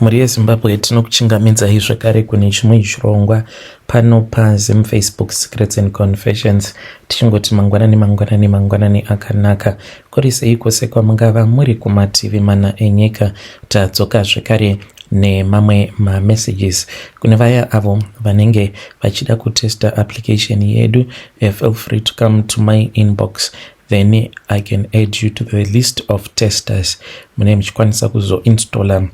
Mhuri yeZimbabwe tinokuchingamidzai zvakare kune chimwe chirongwa pano paZim Facebook Secrets and Confessions tichingoti mangwanani mangwanani mangwanani akanaka kuri sei kwose kwamungava muri kumativi mana enyika tadzoka zvekare nemamwe mamessages kune vaya avo vanenge vachida kutesta application yedu eh, feel free to come to my inbox then I can add you to the list of testers mune muchikwanisa kuzoinstalla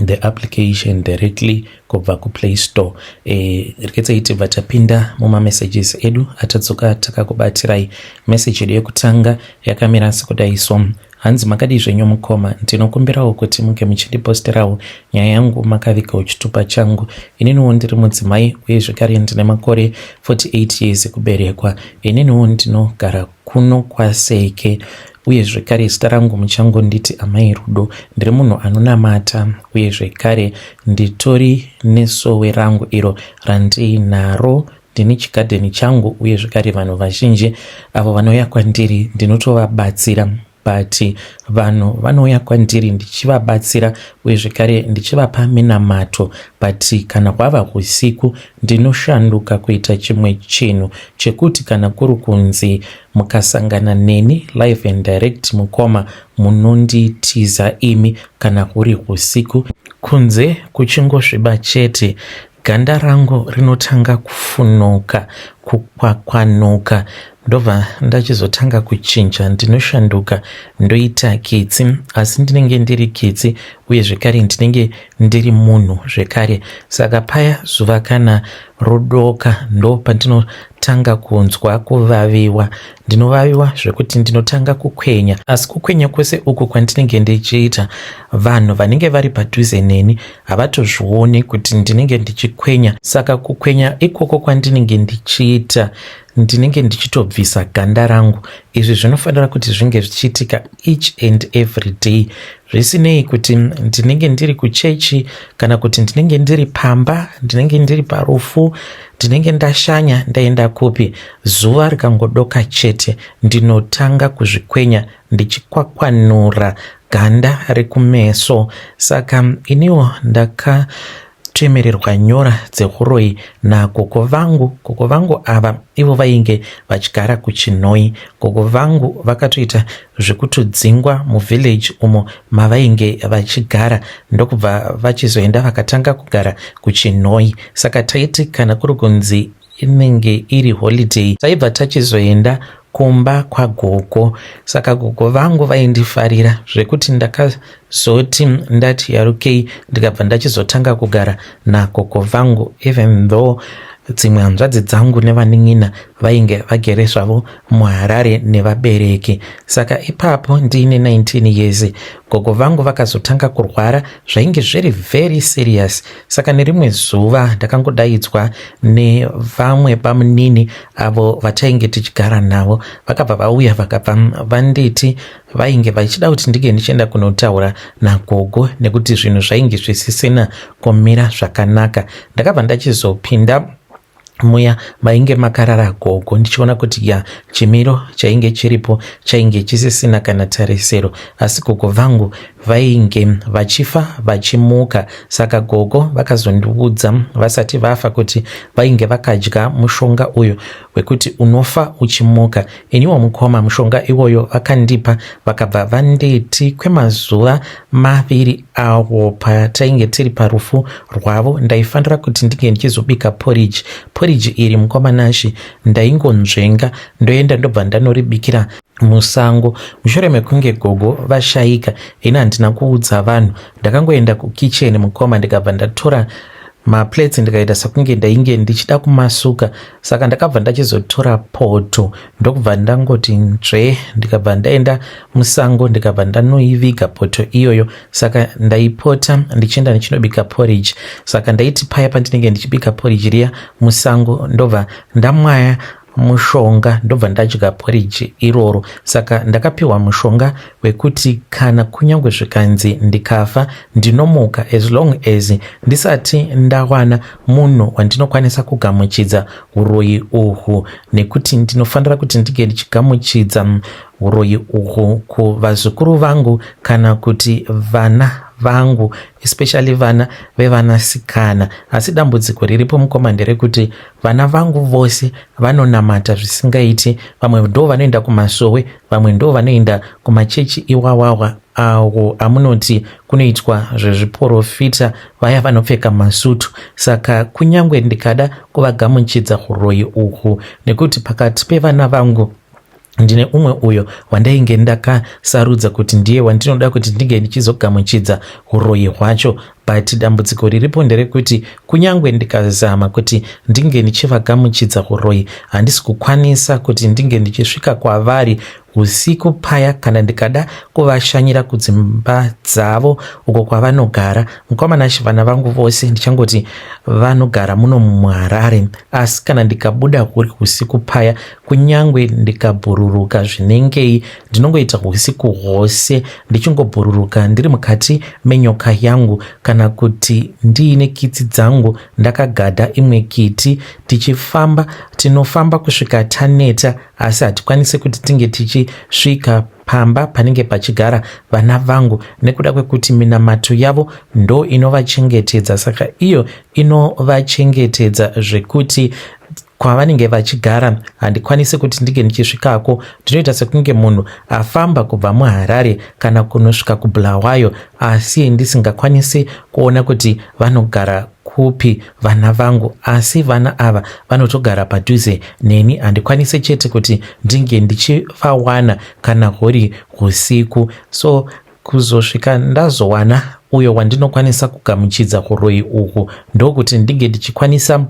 the application directly kubva kuplay store e, rekedzai tibva tapinda mumamessages edu atadzoka takakubatirai message yedu yekutanga yakamira sekudai so hanzi makadii zvenyu mukoma ndinokumbirawo kuti munge muchindiposterawo nyaya yangu makavigawo chitupa changu ininiwo ndiri mudzimai uye zvekare ndine makore 48 years ekuberekwa ininiwo ndinogara kuno kwaseke uye zvekare zita rangu muchangonditi amai rudo ndiri munhu anonamata uye zvekare nditori nesowe rangu iro randiinaro ndine chigadheni changu uye zvekare vanhu vazhinji avo vanouya kwandiri ndinotovabatsira but vanhu vanouya kwandiri ndichivabatsira uye zvekare ndichivapa minamato but kana hwava usiku ndinoshanduka kuita chimwe chinhu chekuti kana kuri kunzi mukasangana neni live and direct mukoma munonditiza imi kana huri usiku kunze kuchingosviba chete ganda rangu rinotanga kufunuka kukwakwanuka ndobva ndachizotanga kuchinja ndinoshanduka ndoita kitsi asi ndinenge ndiri kitsi uye zvekare ndinenge ndiri munhu zvekare saka paya zuva kana rodoka ndo pandinotanga kunzwa kuvaviwa ndinovaviwa zvekuti ndinotanga kukwenya asi kukwenya kwese uku kwandinenge ndichiita vanhu vanenge vari padhuze neni havatozvioni kuti ndinenge ndichikwenya saka kukwenya ikoko kwandinenge ndichiita ndinenge ndichitobvisa ganda rangu izvi zvinofanira kuti zvinge zvichiitika each and every day zvisinei kuti ndinenge ndiri kuchechi kana kuti ndinenge ndiri pamba ndinenge ndiri parufu ndinenge ndashanya ndaenda kupi zuva rikangodoka chete ndinotanga kuzvikwenya ndichikwakwanura ganda rekumeso saka iniwo ndaka temererwa nyora dzehuroyi nagogo vangu gogo vangu ava ivo vainge vachigara kuchinhoyi gogo vangu vakatoita zvekutodzingwa muvillage umo mavainge vachigara ndokubva vachizoenda vakatanga kugara kuchinhoyi saka taiti kana kuri kunzi inenge iri holiday taibva tachizoenda kumba kwagogo saka gogo vangu vaindifarira zvekuti ndakazoti ndati yarukei ndikabva ndachizotanga kugara nagogo vangu even though dzimwe hanzvadzi dzangu nevanin'ina vainge vagere zvavo muharare nevabereki saka ipapo ndiine 19 years gogo vangu vakazotanga kurwara zvainge zviri very serious saka nerimwe zuva ndakangodaidzwa nevamwe bamunini avo vatainge tichigara navo vakabva vauya vakabva vanditi vainge vachida kuti ndinge ndichienda kunotaura nagogo nekuti zvinhu zvainge zvisisina kumira zvakanaka ndakabva ndachizopinda muya mainge makarara gogo ndichiona kuti ya chimiro chainge chiripo chainge chisisina kana tarisiro asi gogo vangu vainge vachifa vachimuka saka gogo vakazondiudza vasati vafa kuti vainge vakadya mushonga uyu wekuti unofa uchimuka iniwo mukoma mushonga iwoyo vakandipa vakabva vanditi kwemazuva maviri awo patainge tiri parufu rwavo ndaifanira kuti ndinge ndichizobika porridge porridge iri mukoma Nashe ndaingonzvenga ndoenda ndobva ndanoribikira musango mushure mekunge gogo vashaika ini handina kuudza vanhu ndakangoenda kukicheni mukoma ndikabva ndatora maplates ndikaita sekunge ndainge ndichida kumasuka saka ndakabva ndachizotora poto ndokubva ndangoti nzvee ndikabva ndaenda musango ndikabva ndanoiviga poto iyoyo saka ndaipota ndichienda ndichinobika porridge saka ndaiti paya pandinenge ndichibika porridge riya musango ndobva ndamwaya mushonga ndobva ndadya porridge iroro saka ndakapiwa mushonga wekuti kana kunyange zvikanzi ndikafa ndinomuka as long as ndisati ndawana munhu wandinokwanisa kugamuchidza uroyi uhwu nekuti ndinofanira kuti ndinge ndichigamuchidza uroyi uhwu kuvazukuru vangu kana kuti vana vangu, especially vana vevanasikana. Asi dambudziko riripo mukoma nderekuti vana vangu vose vanonamata zvisingaiti. Vamwe ndo vanoenda kumasowe, vamwe ndo vanoenda kumachechi iwawawa awo amunoti kunoitwa zvezviporofita, vaya vanopfeka masutu. Saka kunyange ndikada kuvagamuchidza uroyi uhwu, nekuti pakati pevana vangu ndine umwe uyo wandainge ndakasarudza kuti ndiye wandinoda kuti ndinge ndichizogamuchidza uroyi hwacho, but dambudziko riripo nderekuti kunyange ndikazama kuti ndinge ndichivagamuchidza uroyi, handisi kukwanisa kuti ndinge ndichisvika kwavari usiku paya kana ndikada kuvashanyira kudzimba dzavo uko kwavanogara. Mukoma Nashe, vana vangu vose ndichangoti vanogara muno muHarare, asi kana ndikabuda kuri usiku paya, kunyange ndikabhururuka zvinengei, ndinongoita usiku hwose ndichingobhururuka ndiri mukati menyoka yangu kana kuti ndiine kitsi dzangu, ndakagadha imwe kiti, tichifamba. Tinofamba kusvika taneta, asi hatikwanisi kuti tinge tichisvika pamba panenge pachigara vana vangu nekuda kwekuti minamato yavo ndo inovachengetedza. Saka iyo inovachengetedza zvekuti kwavanenge vachigara handikwanisi kuti ndinge ndichisvikako. Ndinoita sekunge munhu afamba kubva muHarare kana kunosvika kuBulawayo, asi ndisingakwanisi kuona kuti vanogara kupi vana vangu. Asi vana ava vanotogara padhuze neni, handikwanisi chete kuti ndinge ndichivawana kana huri usiku. So kuzosvika ndazowana uyo wandinokwanisa kugamuchidza uroyi uhwu, ndokuti ndinge ndichikwanisa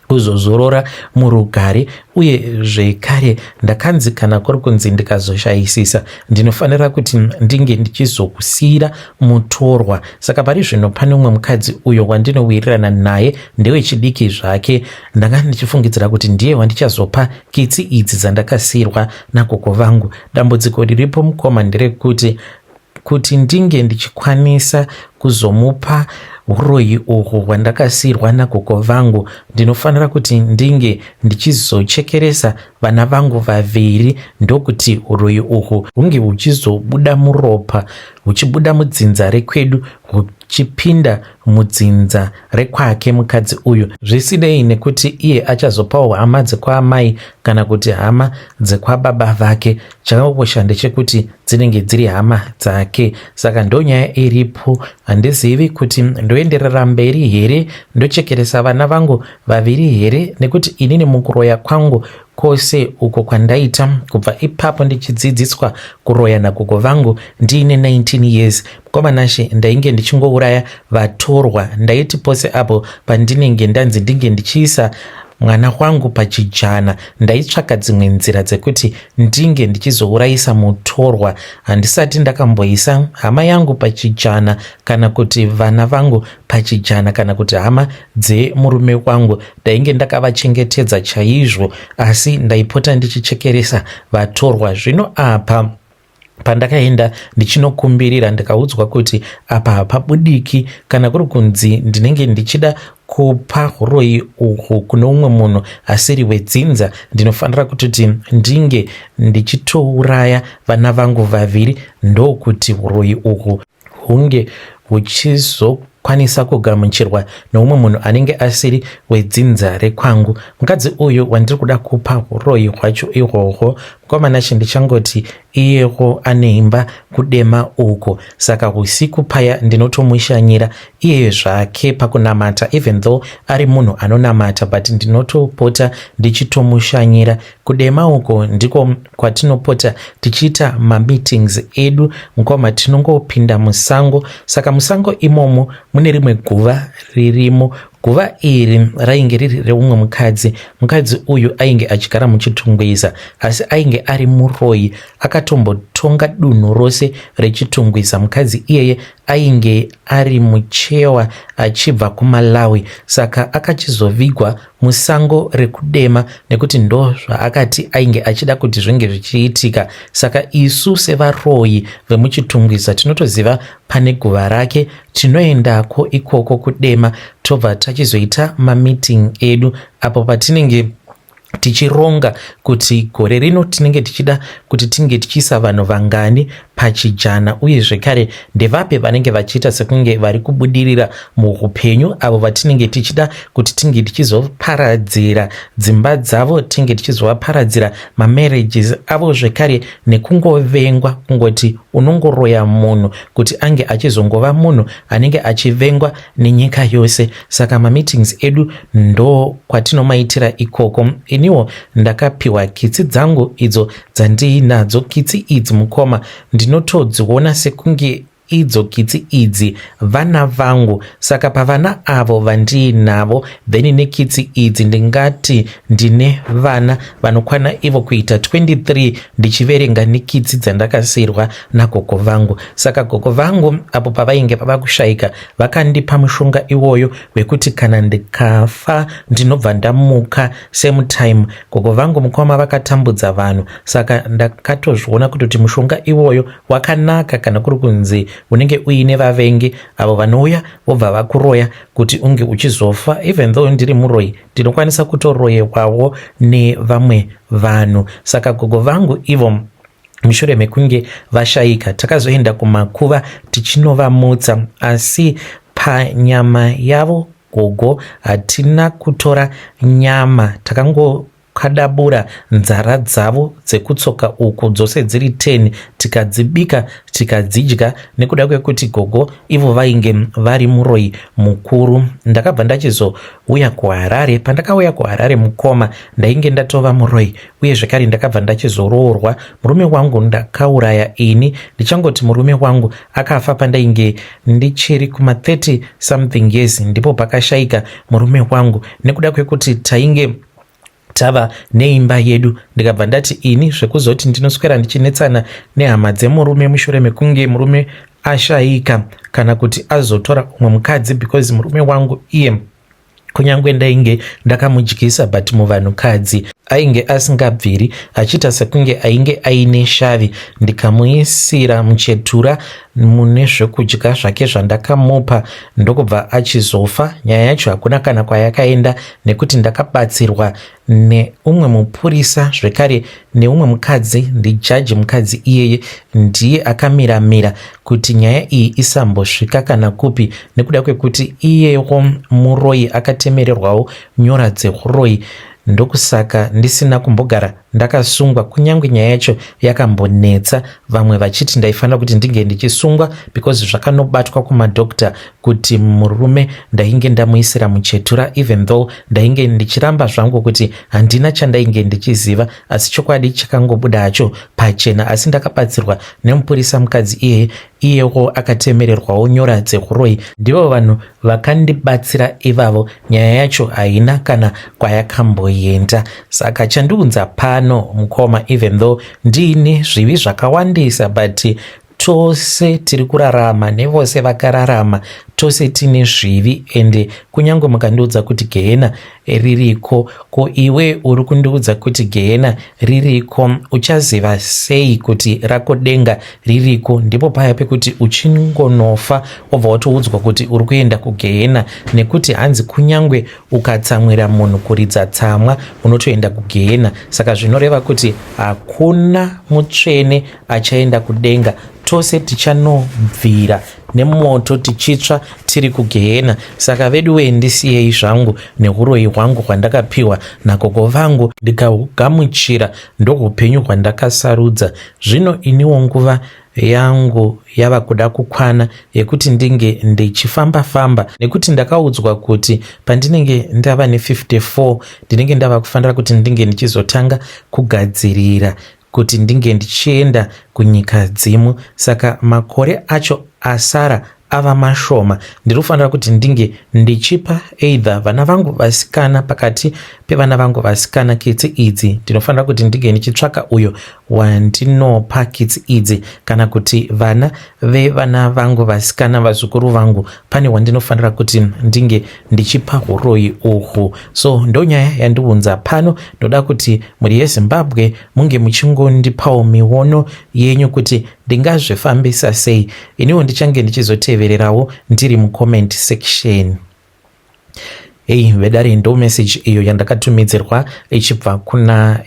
kuzozorora murugare. Uye zvekare ndakanzi kana kuri kunzi ndikazoshayisisa, ndinofanira kuti ndinge ndichizokusiyira mutorwa. Saka pari zvino pane umwe mukadzi uyo wandinowirirana naye, ndewechidiki zvake. Ndanga ndichifungidzira kuti ndiye wandichazopa kitsi idzi dzandakasiyirwa nagogo vangu. Dambudziko riripo mukoma nderekuti kuti ndinge ndichikwanisa kuzomupa uroyi uhwu hwandakasiyirwa nagogo vangu, ndinofanira kuti ndinge ndichizochekeresa vana vangu vaviri, ndokuti uroyi uhwu hunge huchizobuda muropa, huchibuda mudzinza rekwedu, huchipinda mudzinza rekwake mukadzi uyu, zvisinei nekuti iye achazopawo hama dzekwaamai kana kuti hama dzekwababa vake. Chakakosha ndechekuti dzinenge dziri hama dzake. Saka ndonyaya iripo. Handizivi kuti ndoenderera mberi here, ndochekeresa vana vangu vaviri here, nekuti inini mukuroya kwangu kwose uko kwandaita kubva ipapo ndichidzidziswa kuroya nagogo vangu ndiine 19 years, mukoma Nashe, ndainge ndichingouraya vatorwa. Ndaiti pose apo pandinenge ndanzi ndinge ndichiisa mwana wangu pachijana, ndaitsvaka dzimwe nzira dzekuti ndinge ndichizourayisa mutorwa. Handisati ndakamboisa hama yangu pachijana kana kuti vana vangu pachijana kana kuti hama dzemurume wangu. Ndainge ndakavachengetedza chaizvo, asi ndaipota ndichichekeresa vatorwa. Zvino apa pandakaenda ndichinokumbirira, ndikaudzwa kuti apa hapabudiki. Kana kuri kunzi ndinenge ndichida kupa uroyi uhwu kune umwe munhu asiri wedzinza, ndinofanira kutoti ndinge ndichitouraya vana vangu vaviri, ndokuti uroyi uhwu hunge huchizokwanisa kugamuchirwa neumwe munhu anenge asiri wedzinza rekwangu. Mukadzi uyu wandiri kuda kupa uroyi hwacho ihwohwo, mukoma Nashe, ndichangoti iyewo ane imba kuDema uko. Saka usiku paya ndinotomushanyira. Iye zvake pakunamata, even though ari munhu anonamata, but ndinotopota ndichitomushanyira kuDema uko. Ndiko kwatinopota tichiita mameetings edu mukoma. Tinongopinda musango. Saka musango imomo mune rimwe guva ririmo. Guva iri rainge riri reumwe mukadzi. Mukadzi uyu ainge achigara muChitungwiza, asi ainge ari muroyi, akatombotonga dunhu rose reChitungwiza. Mukadzi iyeye ainge ari muchewa achibva kuMalawi. Saka akachizovigwa musango rekuDema nekuti ndo zvaakati ainge achida kuti zvinge zvichiitika. Saka isu sevaroyi vemuChitungwiza tinotoziva pane guva rake. Tinoendako ikoko kuDema, tobva tachizoita mameeting edu apo patinenge Tichironga kuti gore rino tinenge tichida kuti tinge tichiisa vanhu vangani pachijana, uye zvekare ndevapi vanenge vachiita sekunge vari kubudirira muupenyu, avo vatinenge tichida kuti tinge tichizoparadzira dzimba dzavo, tinge tichizovaparadzira mamarriages avo, zvekare nekungovengwa, kungoti unongoroya munhu kuti ange achizongova munhu anenge achivengwa nenyika yose. Saka mameetings edu ndo kwatinomaitira ikoko. Iniwo ndakapiwa kitsi dzangu idzo dzandiinadzo. Kitsi idzi, mukoma, ndinotodziona sekunge idzo kitsi idzi vana vangu. Saka pavana avo vandiinavo, then nekitsi idzi, ndingati ndine vana vanokwana ivo kuita 23, ndichiverenga nekitsi dzandakasiyirwa nagogo vangu. Saka gogo vangu apo pavainge vava kushayika, vakandipa mushonga iwoyo wekuti kana ndikafa ndinobva ndamuka same time. Gogo vangu, mukoma, vakatambudza vanhu, saka ndakatozviona kutoti mushonga iwoyo wakanaka kana kuri kunzi unenge uine vavengi avo vanouya vobva vakuroya kuti unge uchizofa. Even though ndiri muroyi, ndinokwanisa kutoroyewawo nevamwe vanhu. Saka gogo vangu ivo mushure mekunge vashayika, takazoenda kumakuva tichinovamutsa, asi panyama yavo gogo hatina kutora nyama. Takangokadabura nzara dzavo dzekutsoka uku dzose dziri 10, tikadzibika, tikadzidya. Nekuda kwekuti gogo ivo vainge vari muroyi mukuru, ndakabva ndachizouya kuHarare. Pandakauya kuHarare, mukoma, ndainge ndatova muroyi, uye zvekare ndakabva ndachizoroorwa. Murume wangu ndakauraya ini. Ndichangoti murume wangu akafa pandainge ndichiri kuma30 something years, ndipo pakashayika murume wangu. Nekuda kwekuti tainge tava neimba yedu, ndikabva ndati ini zvekuzoti ndinoswera ndichinetsana nehama dzemurume mushure mekunge murume ashayika kana kuti azotora umwe mukadzi, because murume wangu iye kunyange ndainge ndakamudyisa, but muvanhukadzi ainge asingabviri, achiita sekunge ainge aine shavi. Ndikamuisira muchetura mune zvekudya zvake zvandakamupa, ndokubva achizofa. Nyaya yacho hakuna kana kwayakaenda, nekuti ndakabatsirwa neumwe mupurisa, zvekare neumwe mukadzi, ndijaji. Mukadzi iyeye ndiye akamiramira kuti nyaya iyi isambosvika kana kupi, nekuda kwekuti iyewo muroyi, akatemererwawo nyora dzeuroyi. Ndokusaka ndisina kumbogara ndakasungwa, kunyange nyaya yacho yakambonetsa, vamwe vachiti ndaifanira kuti ndinge ndichisungwa, because zvakanobatwa kumadhokta kuti murume ndainge ndamuisira muchetura, even though ndainge ndichiramba zvangu kuti handina chandainge ndichiziva, asi chokwadi chakangobuda hacho pachena. Asi ndakabatsirwa nemupurisa mukadzi iyeye, iyewo akatemererwawo nyora dzeuroyi. Ndivo vanhu vakandibatsira ivavo. Nyaya yacho haina kana kwayakamboenda. Saka chandiunza pano, mukoma, even though ndiine zvivi zvakawandisa, but tose tiri kurarama nevose vakararama, tose tine zvivi. Ende kunyange mukandiudza kuti gehena ririko, ko iwe uri kundiudza kuti gehena ririko, uchaziva sei kuti rako denga ririko? Ndipo paya pekuti uchingonofa wobva watoudzwa kuti uri kuenda kugehena, nekuti hanzi kunyange ukatsamwira munhu, kuridza tsamwa, unotoenda kugehena. Saka zvinoreva kuti hakuna mutsvene achaenda kudenga. Tose tichanobvira nemoto, tichitsva tiri kugehena. Saka vedu wee, ndisiyei zvangu neuroyi hwangu hwandakapiwa nagogo vangu, ndikahugamuchira. Ndohupenyu hwandakasarudza. Zvino iniwo nguva yangu yava kuda kukwana yekuti ndinge ndichifamba-famba, nekuti ndakaudzwa kuti pandinenge ndava ne54 ndinenge ndava kufanira kuti ndinge ndichizotanga kugadzirira kuti ndinge ndichienda kunyika dzimu. Saka makore acho asara ava mashoma. Ndiri kufanira kuti ndinge ndichipa either vana vangu vasikana, pakati pevana vangu vasikana kitsi idzi, ndinofanira kuti ndinge ndichitsvaka uyo wandinopa kitsi idzi, kana kuti vana vevana vangu vasikana, vazukuru vangu, pane wandinofanira kuti ndinge ndichipa uroyi uhwu. So ndo nyaya yandiunza pano. Ndoda kuti mhuri yeZimbabwe munge muchingondipawo miono yenyu kuti ndingazvifambisa sei. Iniwo ndichange ndichizotevererawo ndiri mucomment section. Hei vedare, ndo message iyo yandakatumidzirwa ichibva kuna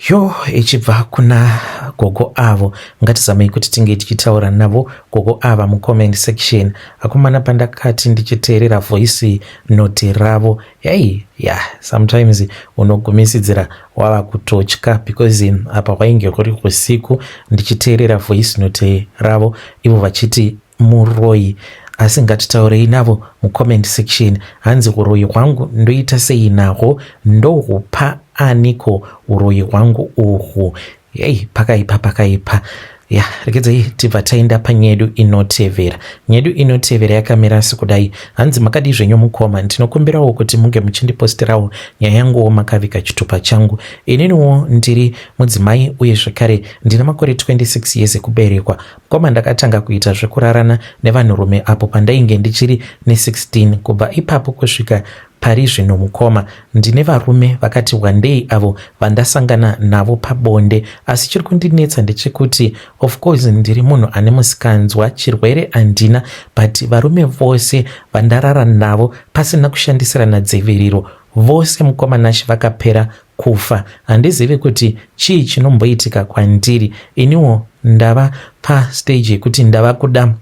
yo ichibva kuna gogo avo. Ngatizamei kuti tinge tichitaura navo gogo ava mucomment section. Akomana, pandakati ndichiteerera voice note ravo, hei ya, sometimes unogumisidzira wava kutotya, because apa kwainge kuri usiku ndichiteerera voice note ravo ivo vachiti muroyi. Asi ngatitaurei navo mucomment section. Hanzi, "Uroyi hwangu ndoita sei nahwo? Ndohupa aniko uroyi hwangu uhwu?" Hei, pakaipa, pakaipa. Ya, regedzai tibva taenda panyedu inotevera. Nyedu inotevera yakamira sekudai. Hanzi, "Makadii zvenyu mukoma? Ndinokumbirawo kuti munge muchindiposterawo nyaya yanguwo makavika chitupa changu. Ininiwo ndiri mudzimai uye zvekare ndina makore 26 years ekuberekwa. Mukoma, ndakatanga kuita zvekurarana nevanhurume apo pandainge ndichiri ne16. Kubva ipapo kusvika pari zvino, mukoma, ndine varume vakati wandei avo vandasangana navo pabonde. Asi chiri kundinetsa ndechekuti, of course ndiri munhu ane musikanzwa, chirwere handina, but varume vose vandarara navo pasina kushandisirana dziviriro, vose, mukoma Nashi, vakapera kufa. Handizivi kuti chii chinomboitika kwandiri. Iniwo ndava pastage yekuti ndava kuda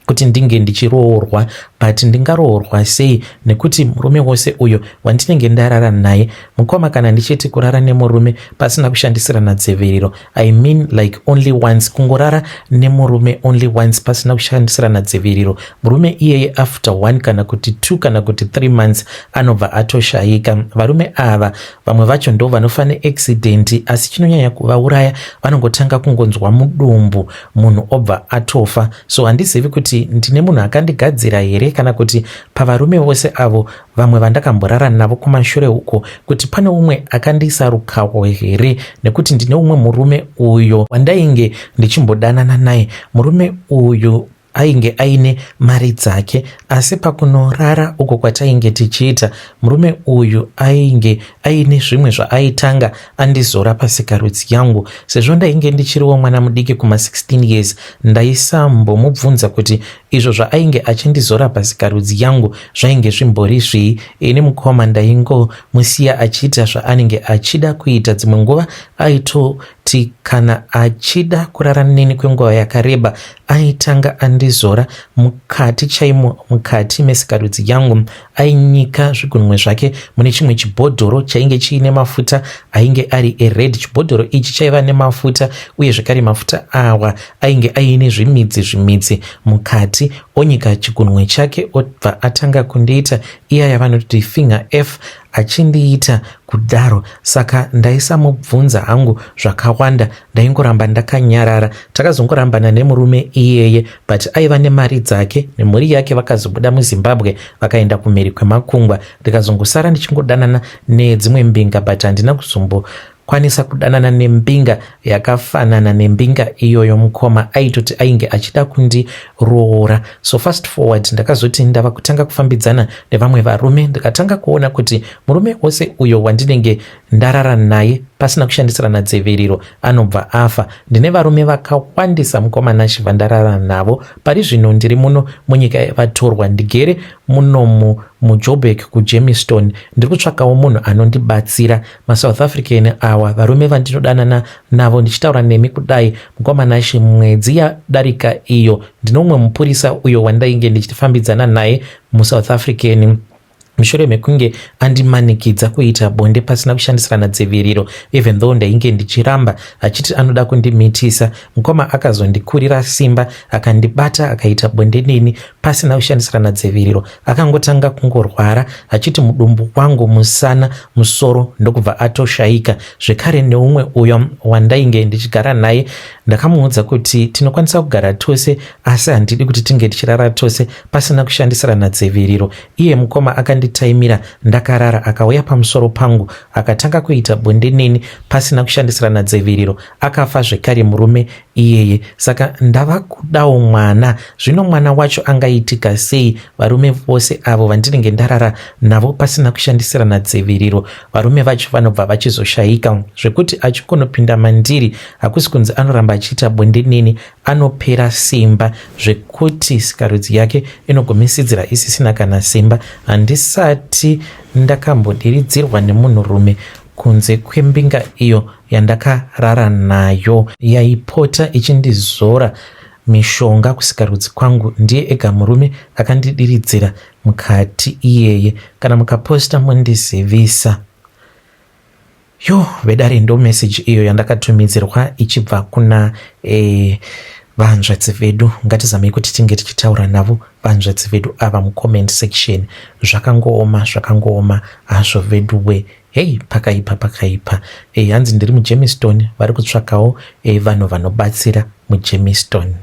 kuti ndinge ndichiroorwa, but ndingaroorwa sei nekuti murume wose uyo wandinenge ndarara naye, mukoma, kana ndichiti kurara nemurume pasina kushandisirana dziviriro, I mean like only once, kungorara nemurume only once pasina kushandisirana dziviriro, murume iyeye after 1 kana kuti 2 kana kuti 3 months anobva atoshayika. Varume ava vamwe vacho ndo vanofa neaccident, asi chinonyanya kuvauraya, vanongotanga kungonzwa mudumbu, munhu obva atofa. So handizivi kuti ndine munhu akandigadzira here, kana kuti pavarume vose avo vamwe vandakamborara navo kumashure uko, kuti pane umwe akandisarukawo here, nekuti ndine umwe murume uyo wandainge ndichimbodanana naye. Murume uyu ainge aine mari dzake, asi pakunorara uko kwatainge tichiita, murume uyu ainge aine zvimwe zvaaitanga andizora pasikarudzi yangu. Sezvo ndainge ndichiriwo mwana mudiki kuma16 years, ndaisambomubvunza kuti izvo zvaainge achindizora pasikarudzi yangu zvainge zvimbori zvii. Ini, mukoma, ndaingomusiya achiita zvaanenge achida kuita. Dzimwe nguva aitoti kana achida kurara neni kwenguva yakareba, aitanga andizora mukati chaimo, mukati mesikarudzi yangu. Ainyika zvigunwe zvake mune chimwe chibhodhoro chainge chiine mafuta ainge ari ered. Chibhodhoro ichi chaiva nemafuta, uye zvekare mafuta awa ainge aine zvimidzi zvimidzi mukati. Onyika chigunwe chake, obva atanga kundiita iya yavanoti finger f, achindiita kudaro. Saka ndaisamubvunza hangu zvakawanda, ndaingoramba ndakanyarara. Takazongorambana nemurume iyeye, but aiva nemari dzake nemhuri yake. Vakazobuda muZimbabwe vakaenda kumhiri kwemakungwa. Ndikazongosara ndichingodanana nedzimwe mbinga, but handina kuzombokwanisa kudanana nembinga yakafanana nembinga iyoyo. Mukoma, aitoti ainge achida kundiroora. So fast forward, ndakazoti ndava kutanga kufambidzana nevamwe varume, ndikatanga kuona kuti murume wose uyo wandinenge ndarara naye pasina kushandisirana dziviriro anobva afa. Ndine varume vakawandisa, mukoma Nashi, vandarara navo. Pari zvino ndiri muno munyika yevatorwa, ndigere munomu muJoburg, kuGermiston. Ndiri kutsvakawo munhu anondibatsira. MaSouth African awa varume vandinodanana navo ndichitaura nemi kudai, mukoma Nashi, mwedzi yadarika iyo, ndine umwe mupurisa uyo wandainge ndichifambidzana naye, muSouth African. Mushure mekunge andimanikidza kuita bonde pasina kushandisirana dziviriro, even though ndainge ndichiramba achiti anoda kundimitisa, mukoma, akazondikurira simba, akandibata, akaita bonde neni pasina kushandisirana dziviriro. Akangotanga kungorwara achiti mudumbu wangu, musana, musoro, ndokubva atoshayika. Zvekare neumwe uyo wandainge ndichigara naye, ndakamuudza kuti tinokwanisa kugara tose, asi handidi kuti tinge tichirara tose pasina kushandisirana dziviriro. Iye, mukoma, akanditaimira ndakarara, akauya pamusoro pangu, akatanga kuita bonde neni pasina kushandisirana dziviriro. Akafa zvekare murume. iyeye. Saka ndava kudawo mwana. Zvino mwana wacho angaitika sei varume vose avo vandinenge ndarara navo pasina kushandisirana dziviriro? Varume vacho vanobva vachizoshaika zvekuti achikonopinda mandiri hakusi kunzi anoramba achiita bonde neni, anopera simba zvekuti sikarudzi yake inogumisidzira isisina kana simba. Handisati ndakambodiridzirwa nemunhurume kunze kwembinga iyo yandakarara nayo yaipota ichindizora mishonga kusikarudzi kwangu. Ndiye ega murume akandidiridzira mukati iyeye. Kana mukaposta mondizivisa. Yo vedare, ndo message iyo yandakatumidzirwa ichibva kuna vanzvadzi vedu. Ngatizamei kuti tinge tichitaura navo vanzvadzi vedu ava mucomment section. Zvakangooma, zvakangooma hazvo vedu we. Hei, pakaipa, pakaipa. Hanzi ndiri muJermiston, vari kutsvakawo vanhu vanobatsira muJermiston.